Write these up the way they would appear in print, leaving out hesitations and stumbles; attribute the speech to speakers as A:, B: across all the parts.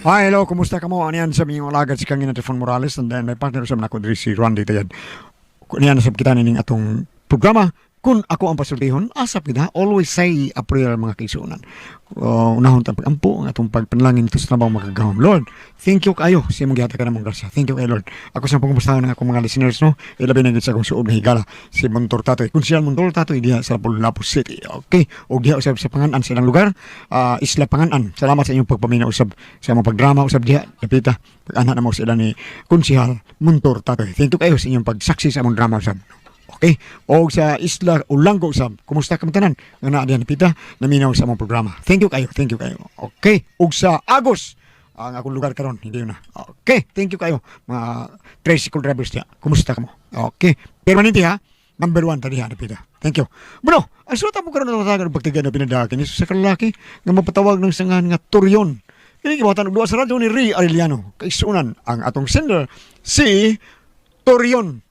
A: Hi, hello, kumusta ka mo? Ano yan sa miyong alagad si Kangina Trifon Morales, and then may partner sa nako diri si Randy Tayad. Niyan sa kita nining atong programa Kung Ako Ang Pasultihon, asap kita, always say a prayer, mga kaisunan. Unahon tang pagampo ang atong pagpanalangin ito sa trabaho makagahom. Lord, thank you kayo sa imong gihatag kanamong grasya. Thank you kay Lord. Ako sa pangumustahan ng akong mga listeners, no. Ilabi na gid sa akong suob na higala si Montor Tatoy. Kung siya Montor Tatoy diha sa Lapu-Lapu City. Okay. O diha usab sa Pangan-an sa ilang lugar, Isla Pangan-an. Salamat sa inyong pagpaminaw usab sa among pagdrama usab diha. Lapita pag-ana na mo sila ni Konsihal Montor Tatoy. Thank you kayo sa inyong pagsaksi sa among drama usab. Okay? O sa Isla Ulango usab. Kumusta ka tanan? Nga naa diha napita naminaw sa among programa. Thank you kayo. Thank you kayo. Okay. Ug sa Agos ang akong lugar karon, hindi yun na. Okay, thank you kayo mga tricycle drivers diha. Kumusta ka mo? Okay. Permanente ha. Number one tadi ha napita. Thank you. Bueno, ang suot mo karon na tatagan og pagtigan na pinadakin ni sa kalaki nga mapatawag ng sangan nga Toryon. Kini gibuhatan og duwa sa radyo ni Ray Arellano. Kaisunan ang atong sender si Toryon.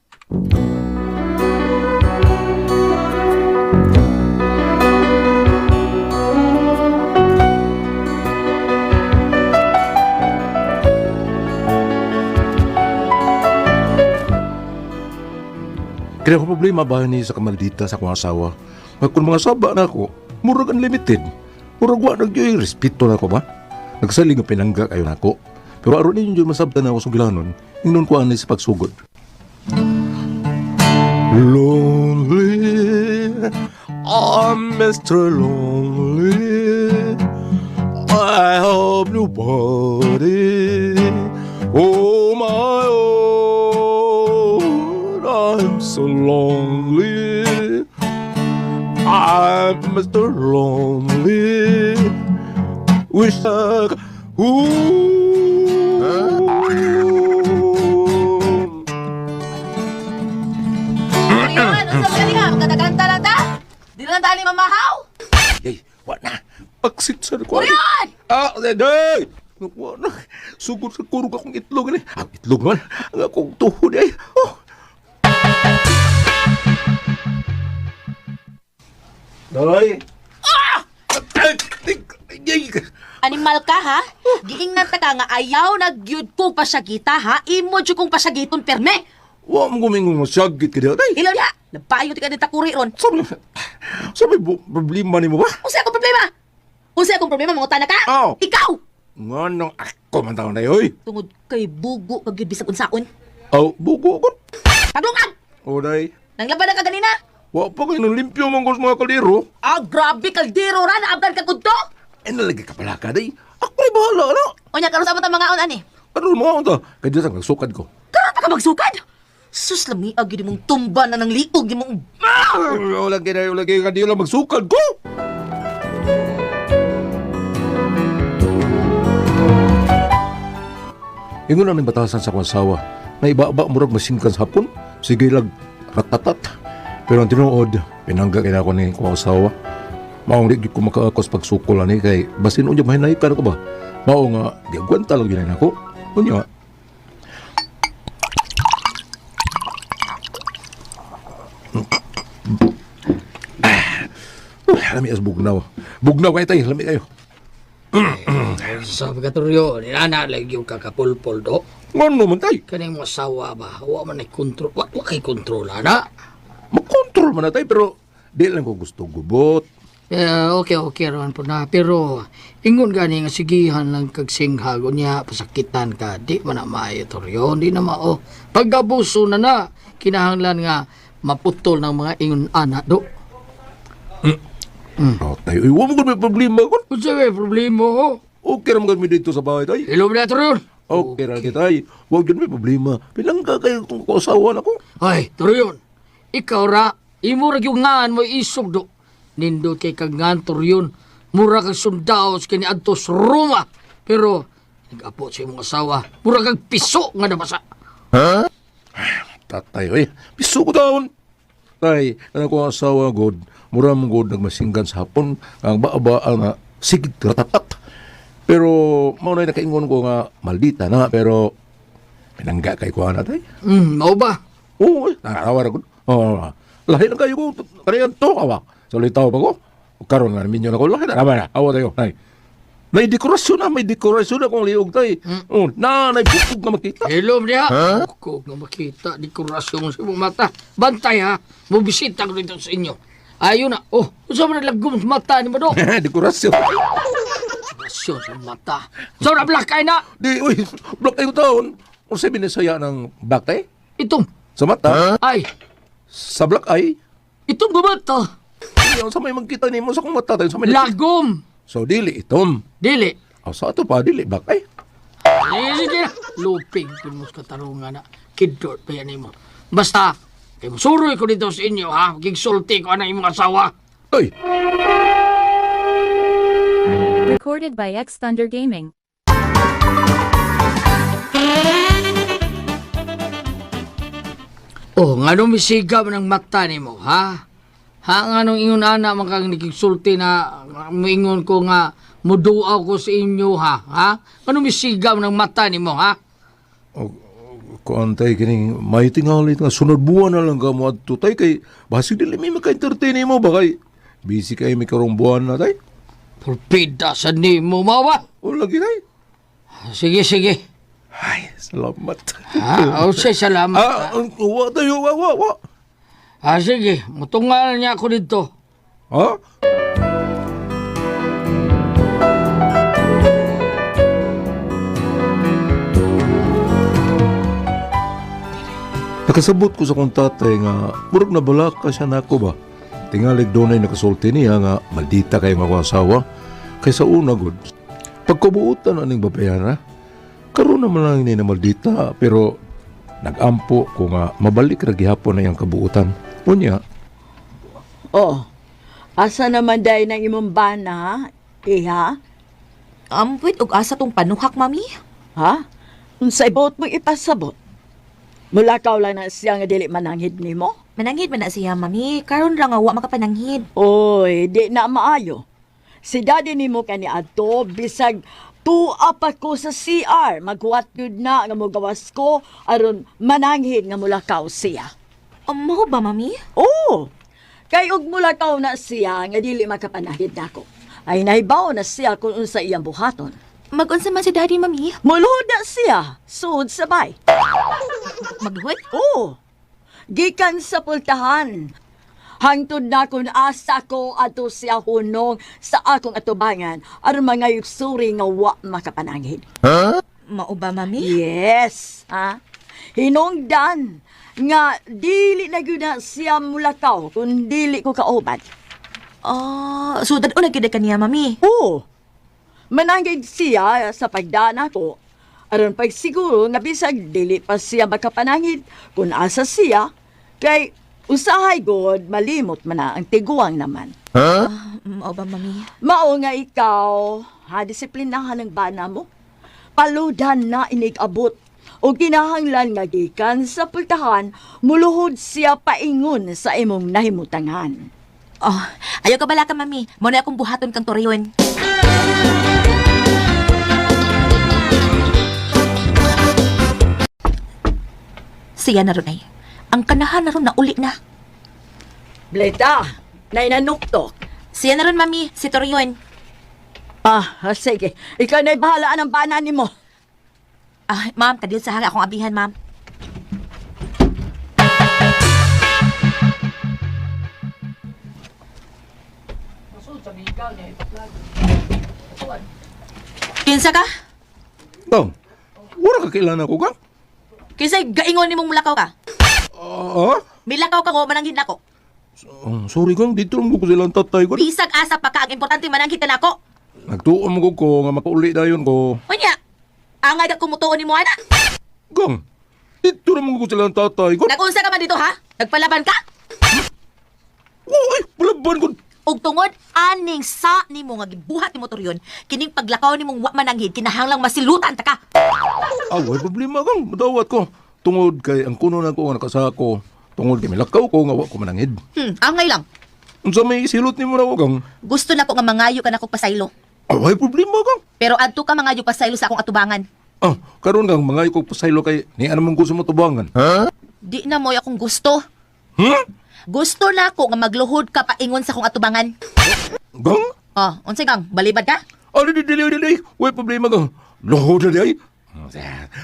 B: Kaya ako problema ba ni sa kamaldita sa akong asawa? Nga kung mga saba na ako, murag unlimited. Murag wa nagyoy respeto na ako ba? Nagsaling nga pinangga kayo nako. Pero aron ninyo dyan masabtan na ako sugilanon, ingnon ko ani sa pagsugod. Lonely, I'm Mr. Lonely. I have nobody. Oh my own, I'm so lonely. I'm Mr. Lonely. Wish I could. Ooh.
C: Ayun, unsa ba nga? Magkanta lang ta? Di na lang ta ni mamahaw?
B: Hey, wa na. Pagsit sa ko.
C: Urion!
B: Ah, day! Wa na. Sugod sa kurog akong itlog ni. Ang itlog man. Ang akong tuhod ay. Oh. Day! Ah! Ay, ay, ay,
C: Animal ka ha? Giingnan ta ka nga ayaw nagyud ko pasyagita ha? Imo jud kong pasyagiton perme.
B: Wa mo gumingon mo syagit ka diha, day.
C: Ilaw niya. Nabayo ti ka dita kuri ron.
B: Sabi, sabi, problema ni mo ba?
C: Unsa akong problema? Unsa akong problema mangutana ka?
B: Oh.
C: Ikaw.
B: Nganong ako man taon na oy.
C: Tungod kay bugo ka gyud bisag unsaon.
B: Aw, bugo ko.
C: Paglungag.
B: O, day.
C: Nanglaban na ka ganina.
B: Wa pa kayo nang limpyo man ko sa mga kaliro.
C: Ah, grabe kaldero ra naabdan ka kudto.
B: Ay, nalagi ka pala ka, day. Ako ay bahala, ano?
C: Unya karon sa mga on ani.
B: Ano mo ako to? Kaya dyan sa sukad ko.
C: Karon pa ka magsukad. Sus lami gyud mong tumba na ng liog imong.
B: Wala kayo, wala kayo, kaya lang magsukad ko. Ingon na ng batasan sa akong asawa na iba-ba murag masingkan sa hapon. Sige lag ratatat. Pero ang tinuod, pinangga kaya ako ni akong asawa. Maong di ko makaakos pagsukol ani kay basin unya mahinay ka na ko ba? Mao nga giagwanta lang yun ako. Unya. Uy, lami as bugnaw. Bugnaw kayo tayo, lami kayo.
D: Sa pagkaturyo, nana lagi yung kakapulpol do.
B: Ngano man tay?
D: Kaning mga sawa ba, wa man ay kontrol, wa kay kontrol, ana.
B: Makontrol man na tay pero di lang ko gusto gubot.
D: Eh, okay, okay raman po na. Pero, ingon gani nga sigihan lang kag singhag, unya, pasakitan ka, di man na maayo turyo, di na mao. Pagkabuso na na, kinahanglan nga maputol ng mga ingon ana do.
B: Oh, tayo, uy, wa mo gud may problema kon.
D: Unsa may problema ho?
B: Okay ra man gud mi dito sa bahay tay.
D: Ilom na turyo.
B: Okay ra kita tay. Wa gyud may problema. Pinangga kayo kung asawa nako.
D: Ay, turyon. Ikaw ra, imo ra gyud ngaan mo isog do. Nindot kay kag ngaan turyon. Mura kag sundaos kini adto sa Roma. Pero nag-apo sa imong asawa, mura kag piso nga nabasa.
B: Tatay, oy, piso ko taon. Tay, kanang ko asawa god, mura man god nagmasinggan sa hapon, ang baaba ang nga sigit ratatat. Pero mao na nakaingon ko nga maldita na pero pinangga kay ko ana tay.
D: Mao ba?
B: Oo, eh, nakakawa ra gud. Oo. Lahi lang kayo ko. Kaya to kawa. Sa litaw pa ko. Karon nga minyo na ko lahi na naman. Awa tayo. Nay. May dekorasyon na, may dekorasyon na kung liog tay. Oh, na, bukog nga makita.
D: Hello, niya. Bukog nga makita, dekorasyon sa imong mata. Bantay ha, mubisita ko dito sa inyo. Ayo na. Oh, unsa man lagom sa mata ni Mado?
B: Dekorasyon.
D: Dekorasyon sa mata. So na black eye na.
B: Di, uy, black eye ko taon. Unsay binisaya ng black tay?
D: Itong.
B: Sa mata?
D: Ay,
B: Sa black eye?
D: itong gumata.
B: Di, unsa may magkita nimo sa akong mata tayo sa may
D: Lagom.
B: So dili itom.
D: Dili.
B: Aw sa ato pa dili black eye.
D: Eh, sige na. Luping pud mo sa katarungan na. Kidort pa yan nimo. Basta, kay musuroy ko dito sa inyo ha. Gigsulti ko anang imong asawa.
B: Ay,
E: Recorded by X Thunder Gaming.
D: Oh, nganong misiga man ang mata nimo, ha? Ha, nganong ingon ana man kang nagigsulti na moingon ko nga muduaw ko sa inyo, ha? Ha? Nganong misiga man ang mata nimo, ha?
B: Kuan tay kining may tingali nga sunod buwan na lang ka mo adto tay kay basig dili mi maka-entertain nimo ba kay busy kay mi karong buwan na tay.
D: Pulpida sa nimo, mawa.
B: O lagi tay.
D: Sige, sige.
B: Ay, salamat.
D: Ha? O, say, salamat.
B: Ah, ang wa tayo wa wa wa.
D: Ah, sige. Mutungan niya ako dito.
B: Ha? Nakasabot ko sa kong tatay nga murag na balaka siya nako ba. Tingalig dunay nakasulti niya nga maldita kayo nga akong asawa. Kaysa una gud. Pagkabuotan aning babayana, karon naman lang ni na maldita pero nagampo ko nga mabalik ra gihapon na iyang kabuotan. Unya,
F: Oh, asa naman dahil ng imong bana, ha? Iha?
C: Ampuit og asa tong panuhak, mami.
F: Ha? Unsay buot mo ipasabot? Mulakaw lang na siya nga dili mananghid nimo?
C: Mananghid man na siya, mami. Karon ra nga wa makapananghid.
F: Oy, di na maayo. Si daddy nimo kani adto bisag tuwa pa ko sa CR, maghuwat gyud na nga mogawas ko aron mananghid nga mulakaw siya.
C: Amo ba, mami?
F: Oo. Kay og mulakaw na siya nga dili makapanahid nako. Ay nahibaw na siya kung unsa iyang buhaton.
C: Magunsa man si daddy, mami?
F: Muluhod na siya, suod sabay.
C: Magluhod?
F: Oo. Gikan sa pultahan. Hangtod na kung asa ko ato siya hunong sa akong atubangan aron mga yuksuri nga wa makapananghid.
C: Mao ba, mami?
F: Yes, ha? Hinungdan nga dili na gyud na siya mulakaw kung dili ko kauban.
C: Ah, so dad-o na gyud kaniya, mami.
F: Oo. Mananggid siya sa pagdana ko. Aron pagsiguro nga bisag dili pa siya makapanangid kung asa siya kay usahay god malimot man na ang tiguang naman.
C: Mao ba, mami?
F: Mao nga ikaw, ha, disiplinahan ang bana mo. Paludan na inigabot o kinahanglan nga gikan sa pultahan, muluhod siya paingon sa imong nahimutangan.
C: Oh, ayaw ka bala ka, mami. Mo na akong buhaton kang toryon. Siya na ron ay. Ang kanahan na ron na uli na.
F: Bleta, nainanuktok.
C: Siya na ron, mami. Si Torion.
F: Ah, sige. Ikaw na'y bahala ng bana nimo.
C: Ah, ma'am, kadil sa haga akong abihan, ma'am. Kinsa ka?
B: Tang, wala ka kailan ako ka?
C: Kinsa gaingon nimong mulakaw ka?
B: Ah?
C: Milakaw ka ngo mananghid nako.
B: Oh, sorry kang, dito lang ko silang tatay ko.
C: Bisag asa pa ka ang importante mananghid ka nako.
B: Nagtuon mo ko nga makauli dayon ko.
C: Unya, angay ka kumutuon nimo ana.
B: Gang, dito lang ko silang tatay ko.
C: Nagunsa ka man dito ha? Nagpalaban ka?
B: Uy, palaban ko.
C: Og tungod aning sa nimo nga gibuhat nimo toryon, kining paglakaw nimong wa mananghid kinahanglang masilutan ta ka.
B: Ah, way problema kang, madawat ko. Tungod kay ang kuno na ko nga nakasako. Tungod kay milakaw ko nga wa ko manangid.
C: Angay lang.
B: Unsa may silot nimo na ko kang?
C: Gusto nako nga mangayo ka nako pasaylo.
B: Ah, way problema kang.
C: Pero adto ka mangayo pasaylo sa akong atubangan.
B: Ah, karon kang mangayo ko pasaylo kay ni ano mong gusto mo tubangan. Ha?
C: Di na mo'y akong gusto.
B: Hmm?
C: Gusto nako nga magluhod ka paingon sa akong atubangan.
B: Gang?
C: Oh, unsay kang balibad ka?
B: Oh, dili, dili, dili. Way problema kang. Luhod na di ay.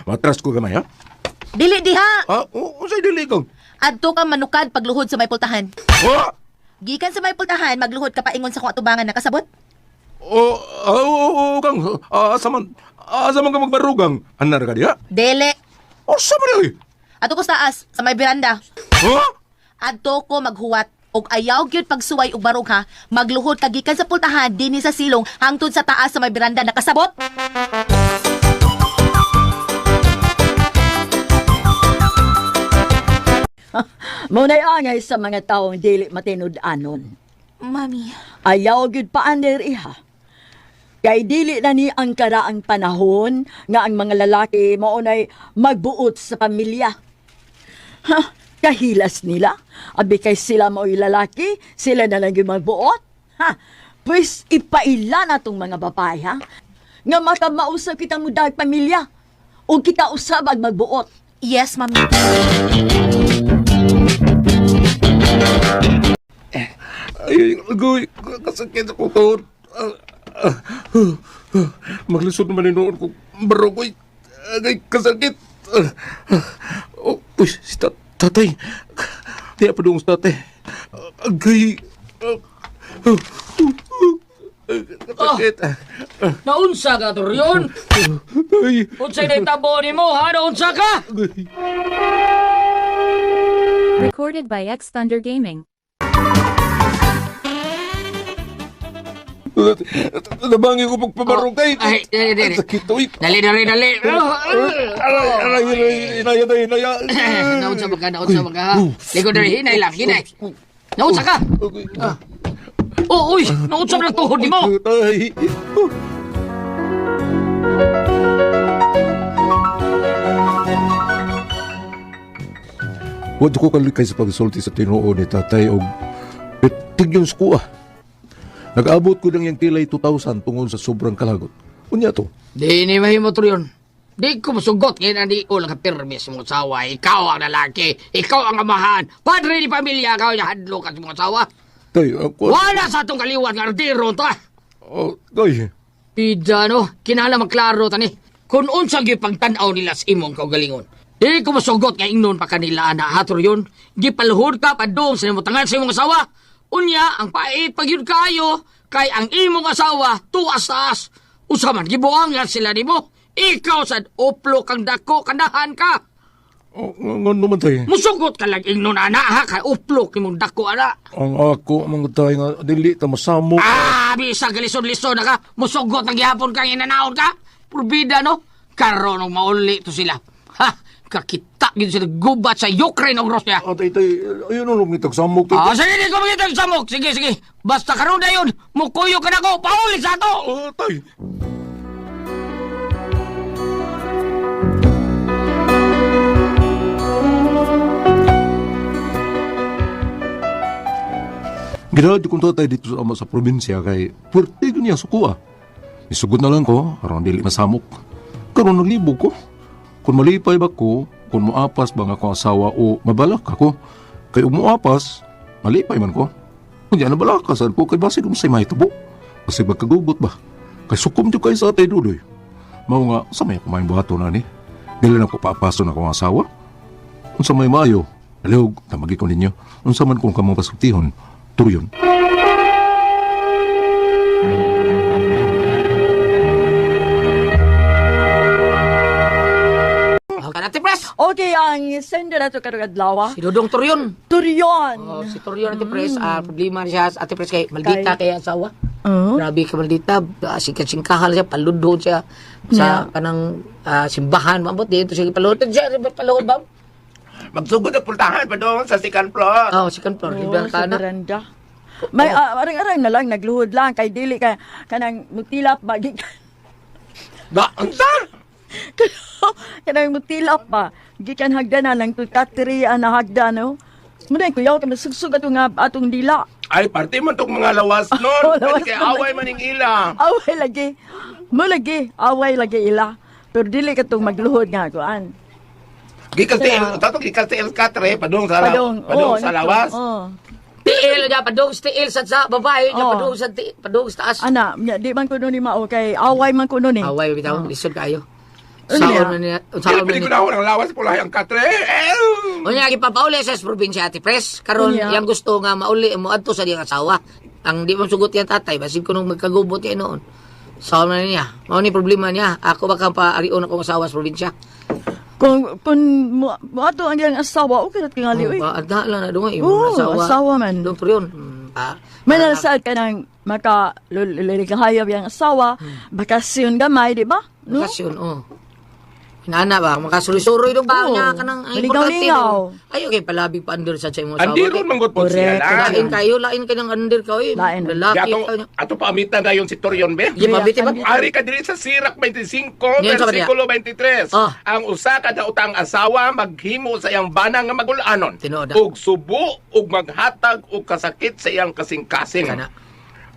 B: Matras ko gamay, ha?
C: Dili diha.
B: Ah, unsay dili kang?
C: Adto ka manukad pagluhod sa may pultahan.
B: Ha?
C: Gikan sa may pultahan, magluhod ka paingon sa kong atubangan, nakasabot?
B: Oh, ah, oo, oo, kang. Ah, asa man. Asa man ka magbarugang? Anar ka diha?
C: Dili.
B: Asa man di ay?
C: Adto ko sa taas, sa may veranda.
B: Ha?
C: Adto ko maghuwat og ayaw gyud pagsuway og barog ha. Magluhod ka gikan sa pultahan dinhi sa silong hangtod sa taas sa may veranda, nakasabot?
F: Muna'y angay sa mga taong dili matinud-anon.
C: Mami.
F: Ayaw gyud paaner iha. Kay dili na ni ang karaang panahon nga ang mga lalaki maunay magbuot sa pamilya. Ha, kahilas nila. Abi kay sila mao'y lalaki, sila na lang yung magbuot. Ha, pwes ipaila na tong mga babae ha. Nga makamausap kita mudag pamilya. O kita usab ang magbuot.
C: Yes, mami.
B: Ay, agoy, kasakit ako to. Ah, ah, ah, ah. Maglisod naman noon ko. Barog, uy. Agay, kasakit. Ah, ah. Oh, uy, si tatay. Di pa doon sa tatay. Agay. Ah, ah, ah, kasakit. Ah,
D: Naunsa ka, Torion?
B: ay,
D: Unsay na tabo nimo, ha? Naunsa ka?
B: agay.
E: Recorded by X Thunder Gaming.
B: Nabangi ko pagpabarog kay.
D: Ay, dali, dali.
B: Ang sakit, uy.
D: Dali, dali, dali.
B: Aray, aray, aray, inaya, inaya, inaya.
D: Naunsa ba ka? Naunsa ba ka, ha? Likod dali, hinay lang, hinay. Naunsa ka?
B: Agoy.
D: Oh, uy, naunsa ba ng tuhod nimo?
B: Ay. Oh. Wa ko kalikay sa pagsulti sa tinuod ni tatay og tigyon sa kuha. Nag-abot ko ng iyang tilay 2,000 tungod sa sobrang kalagot. Unya to.
D: Di ni mahimo, Torion. Di ko masugot ngayon ang di ko lang kapirmi sa mong asawa. Ikaw ang lalaki. Ikaw ang amahan. Padre ni pamilya, ikaw yung hadlo ka sa mong asawa.
B: Tay, ako.
D: Wala sa atong kaliwat nga ardero ta.
B: Oh, tay.
D: Pida no, kinahanglan maklaro tani. Kung unsa gyud pagtan-aw nila sa imong kaugalingon. Di ko masugot nga ingnon pa kanila ana hator yun. Gipaluhod ka padung sa imong tangan sa imong asawa. Unya ang pait pag yun kayo kay ang imong asawa tuas taas. Usa man gibuangan sila nimo. Ikaw sad uplo kang dako kanahan ka.
B: Oh, ngano man tay?
D: Musugot ka lang ingnon ana ha kay uplo imong dako ana.
B: Ang ako mga tay nga dili ta masamok.
D: Ah, bisag lison-lison na ka. Musugot ang gihapon kang inanaon ka. Purbida, no? Karon og mauli to sila. Ha? Kakita gid sila gubat sa Ukraine og Russia.
B: Ah, tay, tay, ayun na lang nitagsamok tay.
D: Ah, sige, di ko makita ang samok. Sige, sige. Basta karon na yun, mukuyo ka na ko. Pauli sa ato!
B: Ah, tay. Ginawa kong tatay dito sa ama sa probinsya kay puwerte yun niya sukuha. Isugod na lang ko, aron dili masamok. Karon naglibog ko. Kung malipay ba ko, kung muapas ba nga akong asawa o mabalak ako. Kay umuapas, malipay man ko. Kung di na balakasan ko, kay basig unsay mahitabo. Kasi magkagugot ba? Kay sukom di kay sa atay dudoy. Mao nga, sa may kumain buhato na ni. Dili na ko paapaso na akong asawa. Unsa may maayo, alihog, tamagi ko ninyo. Unsa man kung kamong pasultihon, turyon.
D: Okay, Ate Pres.
F: Okay, ang sender nato karong adlaw.
D: Si Dodong Torion.
F: Turion.
D: Oh, si Torion, Ate Pres. Ah, problema siya, Ate Pres, kay maldita kay asawa.
F: Oh.
D: Grabe ka maldita. Ah, Sikat-singkahan siya, paludon siya sa kanang simbahan. Mabot dito siya paludon. Siya, paludon ba?
G: Magsugod ang pultahan pa doon sa second floor.
D: Oh, second floor.
F: Oo,
D: Libre
F: sa
D: ka na.
F: veranda. May arang-arang na lang nagluhod lang kay dili ka kanang mutilap ba
G: Ba, unsa?
F: kanang mutilap ba gikan hagdanan lang tutatri ang hagdan no. Muna kuyaw ka masugsug ato nga atong dila.
G: Ay, parte man tong mga lawas nun.
F: Oh, lawas
G: Kaya
F: nun.
G: away man ning ila.
F: Away lagi. Mo lagi, away lagi ila. Pero dili ka tong magluhod nga kuan.
G: Gikan sa tato gikan sa El Catre, padung sa
F: Padong,
G: padung
F: oh,
G: sa
F: nito,
G: lawas.
F: Oh.
D: Tiil niya padung sa tiil sa babae niya
F: Oo.
D: padung sa tiil, padung sa taas.
F: Ana, nya, di man kuno ni mao kay away man kuno ni.
D: Away bitaw, lisod kayo.
F: Ano
D: Saon
F: niya?
D: man niya, saon man
G: Dili
D: niya.
G: ko na ang lawas pulahi ang katre. Eh!
D: Unya gipapauli sa probinsya, Ate Pres. Karon
F: Unya.
D: yang gusto nga mauli mo adto sa diyang asawa. Ang di mo sugot yang tatay, basig ko nung magkagubot yan noon. Saon man niya. Mao ni problema niya. Ako baka pa arion akong asawa sa probinsya.
F: Kung mo ato ang iyang asawa, okay ra tingali oy.
D: Oh, adna lang na dungoy imong
F: Oo,
D: asawa.
F: asawa man.
D: Doon pero yun. Pa.
F: May nasaad ka ng maka luligahayab yung asawa, bakasyon gamay, di ba? No?
D: Bakasyon, oh. Inana ba, makasuri-suroy dong ba
F: Oo.
D: niya kanang ang importante.
F: Malingaw-lingaw.
D: Ayo kay palabi pa under sa imong asawa.
G: Andi ron manggut po siya
F: Correct.
G: lang.
D: Lain kayo, lain kayo ng under ka oy.
F: Lain.
G: Di
D: Lalaki
G: ato,
D: ka niya.
G: ato paamitan na yun si Torion be.
D: Di mabiti ba?
G: Ari ka diri sa Sirak 25,
D: Ngayon sa kanya.
G: versikulo 23.
D: Ah.
G: Ang usa ka daotang asawa maghimo sa iyang bana nga magulanon.
D: Tinuod na.
G: Ug subo ug maghatag og kasakit sa iyang kasing-kasing.
D: Kana.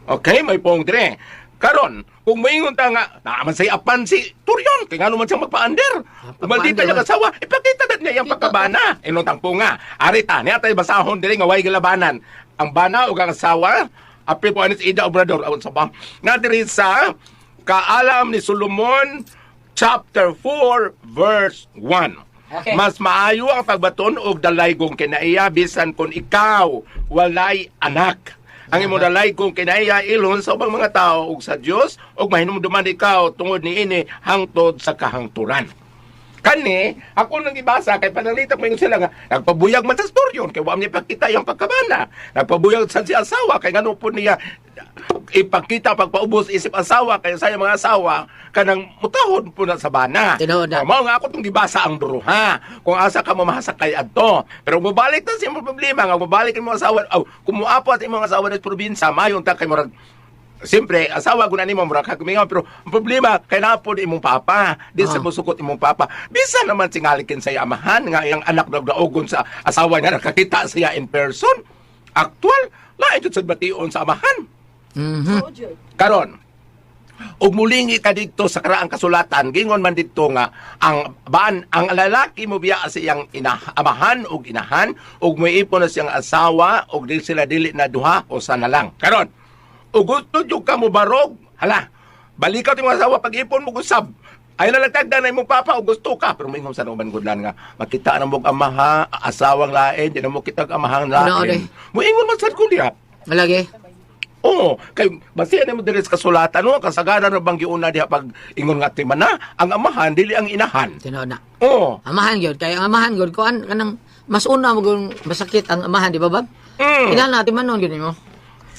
G: Okay, may pong dire. Karon, kung moingon ta nga, naaman say apan si Turion, kay ngano man siya magpaander.
D: Ah,
G: Maldita
D: pagpaandar,
G: niya asawa, ipakita na niya iyang pagkabana. Inong po nga. Arita, niya tayo basahon diri nga way gilabanan. Ang bana ug ang asawa, apil po anis Ida Obrador, awon sa ba. Na diri sa Kaalam ni Solomon chapter 4 verse 1.
D: Okay.
G: Mas maayo ang pagbaton og dalaygong kinaiya bisan kung ikaw walay anak. Ang imong dalaygong kinaiya ilhon sa ubang mga tao ug sa Dios ug mahinumduman ikaw tungod niini hangtod sa kahangturan. Kani, ako nang gibasa kay panalita ko sila nga nagpabuyag man sa storyon kay wa niya ipakita iyang pagkabana. Nagpabuyag sa si asawa kay ngano po niya ipakita pagpaubos isip asawa kay sa iyang mga asawa kanang mutahod po na sa bana.
D: Tinuod na.
G: O, mao nga ako tong gibasa ang duruha. Kung asa ka mamahasakay adto. Pero mubalik ta sa imong problema nga mubalik imong asawa, aw kung muapo at imong asawa sa probinsya, mayon ta kay murag siyempre, asawa ko na nimo murag kagumingaw pero ang problema kay napod imong papa. Di sa
D: Ah.
G: musukot imong papa. Bisan naman singalikin sa iya amahan nga iyang anak nagdaogon sa asawa niya nakakita siya in person. Actual, lain jud sa bation sa amahan. Karon, ug mulingi ka didto sa karaang kasulatan, gingon man didto nga ang ban ang lalaki mo biya sa iyang ina, amahan ug inahan ug moipon na siyang asawa ug di sila dili na duha o sana lang. Karon, ug gusto jud ka mo barog, hala. Balikat imong asawa pag ipon mo gusab. Ay nalagtagda na imong papa o gusto ka pero moingon sa uban gudlan nga makita na mo amaha asawang lain di na mo kitag amahang
D: Ano,
G: lain. Moingon man sad ko diha.
D: Malagi.
G: Oo, kay base ano mo diri sa kasulatan no, kasagaran ra bang giuna diha pag ingon nga timana, ang amahan dili ang inahan.
D: Tinuod na.
G: Oo.
D: Amahan gyud kay ang amahan gyud kuan kanang mas una mo gyud masakit ang amahan, di ba bab?
G: Mm.
D: Kinahanglan natin manon gyud nimo.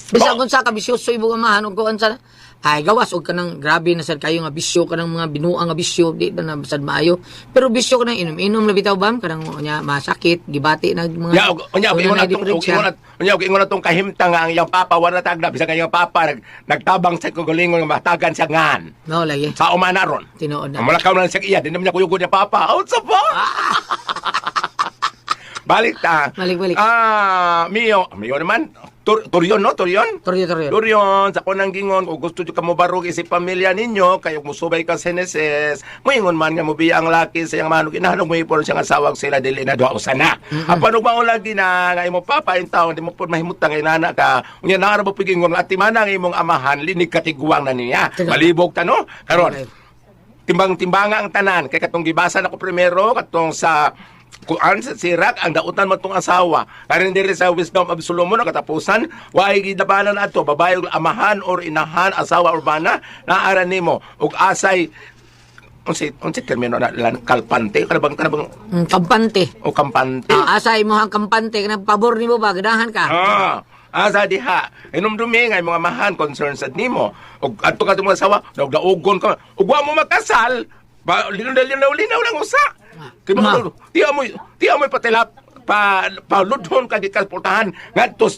D: Bisan kung sa ka bisyoso ibong amahan ug kuan sa ay gawas og kanang grabe na sad kayo nga bisyo kanang mga binuang nga bisyo di na na sad maayo. Pero bisyo kanang inom-inom na bitaw bam kanang unya masakit gibati na mga
G: Ya og unya og
D: una
G: ingon
D: na
G: atong og
D: diferensya.
G: ingon unya og ingon atong kahimtang nga ang iyang papa wala tagna bisan ang iyang papa nagtabang sa kagalingon nga matagan siya ngan.
D: No lagi.
G: Sa umana ron.
D: Tinuod na.
G: Ang malakaw na siya iya, di naman niya kuyugod niya papa. Out sa pa! Balik ta.
D: Balik, balik.
G: Ah, Mio, Mio naman. Turyon no, Turyon?
D: Turyo, turyo.
G: Turyon, sa kunang gingon, kung gusto ka mo barog isip pamilya ninyo, kayo musubay ka sa Genesis, moingon man nga mubiya ang laki sa iyang manok, inahanog mo ipon siyang asawag sila dili na duha usa na. Apan ug mao lagi na nga imong papa in taon di mo pud mahimutang inana ka. Unya naara mo pigingon nga ati man ang imong amahan linig katiguang na niya.
D: Tiga.
G: Malibog ta no. Karon,
D: Okay.
G: timbang-timbanga ang tanan kay katong gibasa nako primero katong sa kuan sa Sirak ang dautan man tong asawa karon diri sa Wisdom of Solomon ang katapusan waay gidabanan ato babae ug amahan or inahan asawa or bana naara nimo ug asay unsay termino na lan kalpante kana bang
D: Kampante.
G: o kampante.
D: Ah, asa imo ang kampante kanang pabor nimo ba ganahan ka?
G: Ah, asa diha. Inumdumi nga imong amahan concerned sad nimo. Ug adto ka mga asawa, daog-daogon ka. Ug wa mo makasal, ba linaw linaw lang usa. Kay
D: Ma.
G: mga ti amoy patilap pa paludhon ka gikan portahan ngadto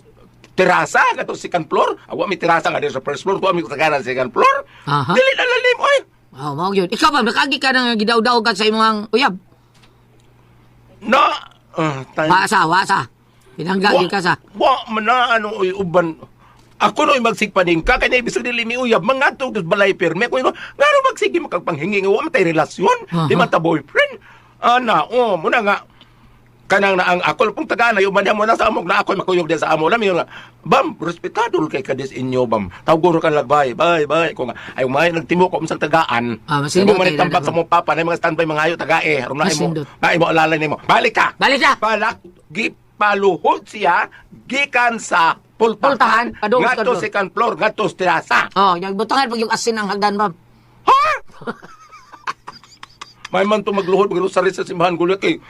G: terasa ngadto second floor. Awa mi terasa nga sa first floor, wa mi kasagaran second floor.
D: Aha.
G: Dili na lalim oy.
D: Oh, mao gyud. Ikaw ba nakaagi ka nang gidaw-daw ka sa imong uyab?
G: Na tayo-
D: Wa sa, wa sa. Pinangga gyud ka sa.
G: Wa man na ano oy uban. Ako no'y magsigpaning ka, kaya ibig dili mi uyab, mga to balay pirme. Ko ngano magsige makagpanghingi nga wa man tay relasyon, di man ta boyfriend. Ana, oh, muna nga. Kanang na ang ako pong tagaan na yung mo na sa amog na ako makuyog din sa amo lang yun nga, bam, respetado kay kadis inyo, bam. Tawguro kan lagbay, bay, bay. Ko nga, ay may nagtimo ko sa tagaan.
D: Ah, masindot
G: Mo man
D: kay
G: tambak
D: Dada,
G: sa mong papa na mga standby mga ayo tagae. Aron na imo,
D: Masindot.
G: na imo alalay nimo. Balik ka.
D: Balik ka.
G: Balak gipaluhod siya gikan sa
D: Pultahan,
G: pultahan
D: padung sa
G: ngadto
D: floor.
G: second floor ngadto sa terasa.
D: Oh, yung butangan pag yung asin ang hagdan, bam.
G: Ha? May man to magluhod magrosary sa simbahan gulat kay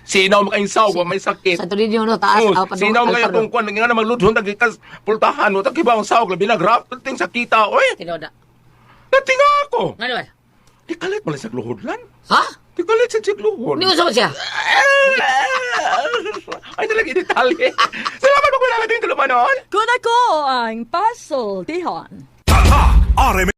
G: sinaw makainsaw wa may sakit.
D: Sa tuloy no, taas,
G: Oh,
D: ah, padung
G: sinaw
D: altar,
G: kayo
D: no.
G: kung kuan nga na magludhon tag gikas pultahan mo tag ang sawg labi na graf ting sakita oy.
D: Tinoda.
G: Natinga ako.
D: Nga naman?
G: Di kalit man sa luhod lan.
D: Ha?
G: Di kalit sa luhod.
D: Hindi ko sabot siya.
G: Ay talaga detalye. Salamat po kung natin tulumanon.
F: Kung ako ang pasultihon.
H: Tatak! RM